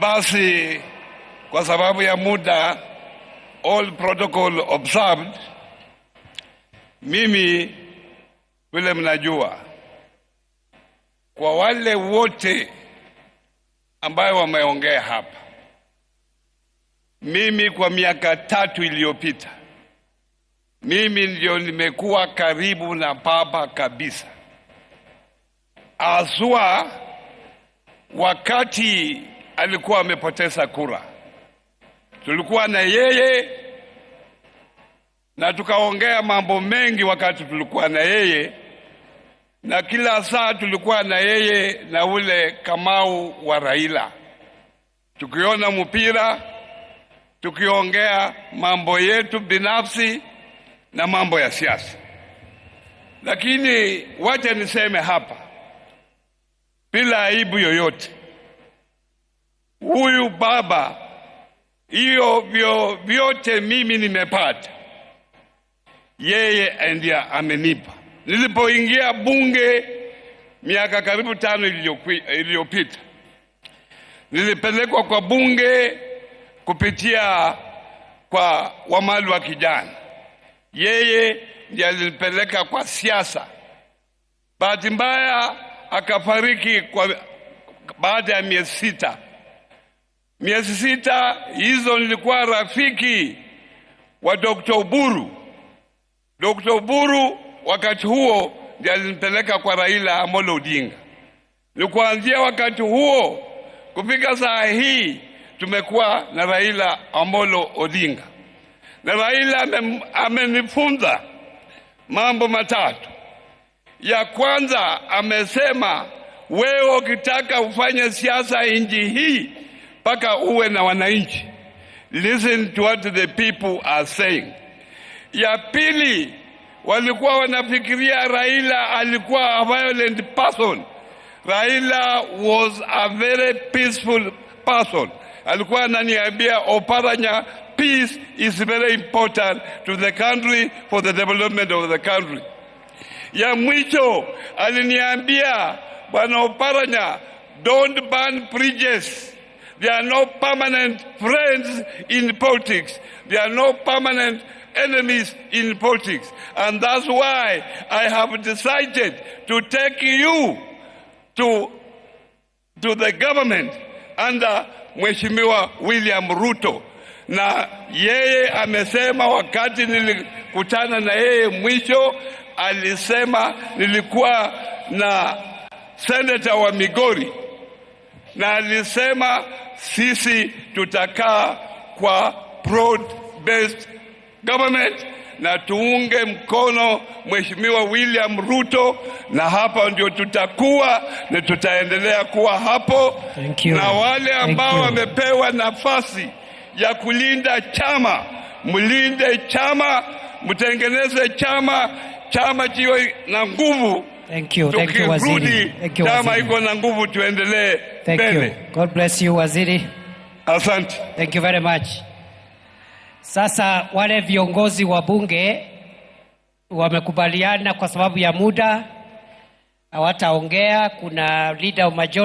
Basi kwa sababu ya muda, all protocol observed, mimi vile mnajua, kwa wale wote ambayo wameongea hapa, mimi kwa miaka 3 iliyopita, mimi ndio nimekuwa karibu na baba kabisa, haswa wakati alikuwa amepoteza kura. Tulikuwa na yeye na tukaongea mambo mengi wakati tulikuwa na yeye, na kila saa tulikuwa na yeye na ule Kamau wa Raila, tukiona mpira, tukiongea mambo yetu binafsi na mambo ya siasa. Lakini wacha niseme hapa bila aibu yoyote, huyu baba, hiyo vyote mimi nimepata, yeye ndiye amenipa. Nilipoingia bunge miaka karibu 5 iliyopita, nilipelekwa kwa bunge kupitia kwa Wamalwa kijana. Yeye ndiye alinipeleka kwa siasa. Bahati mbaya akafariki kwa baada ya miezi 6. Miezi 6 hizo nilikuwa rafiki wa Dr. Oburu. Dr. Oburu wakati huo ndiye alinipeleka kwa Raila Amolo Odinga. Ni kuanzia wakati huo kufika saa hii tumekuwa na Raila Amolo Odinga. Na Raila amenifunza mambo matatu. Ya kwanza amesema, wewe ukitaka ufanye siasa nchi hii mpaka uwe na wananchi. Listen to what the people are saying. Ya pili, walikuwa wanafikiria Raila alikuwa a violent person. Raila was a very peaceful person. Alikuwa ananiambia, "Oparanya, peace is very important to the country for the development of the country." Ya mwisho aliniambia, "Bwana Oparanya, don't burn bridges. There are no permanent friends in politics. There are no permanent enemies in politics. And that's why I have decided to take you to the government under Mheshimiwa William Ruto." Na yeye amesema wakati nilikutana na yeye mwisho, alisema nilikuwa na senator wa Migori, na alisema sisi tutakaa kwa broad based government na tuunge mkono Mheshimiwa William Ruto, na hapa ndio tutakuwa na tutaendelea kuwa hapo. Thank you. Na wale ambao Thank you. Wamepewa nafasi ya kulinda chama, mlinde chama, mtengeneze chama, chama kiwe na nguvu. Thank you. Thank you, Waziri. Tukirudi Thank you, chama Waziri. Iko na nguvu, tuendelee Thank mbele. you. God bless you, Waziri. Asante. Thank you very much. Sasa wale viongozi wa bunge wamekubaliana kwa sababu ya muda hawataongea. Kuna leader of majority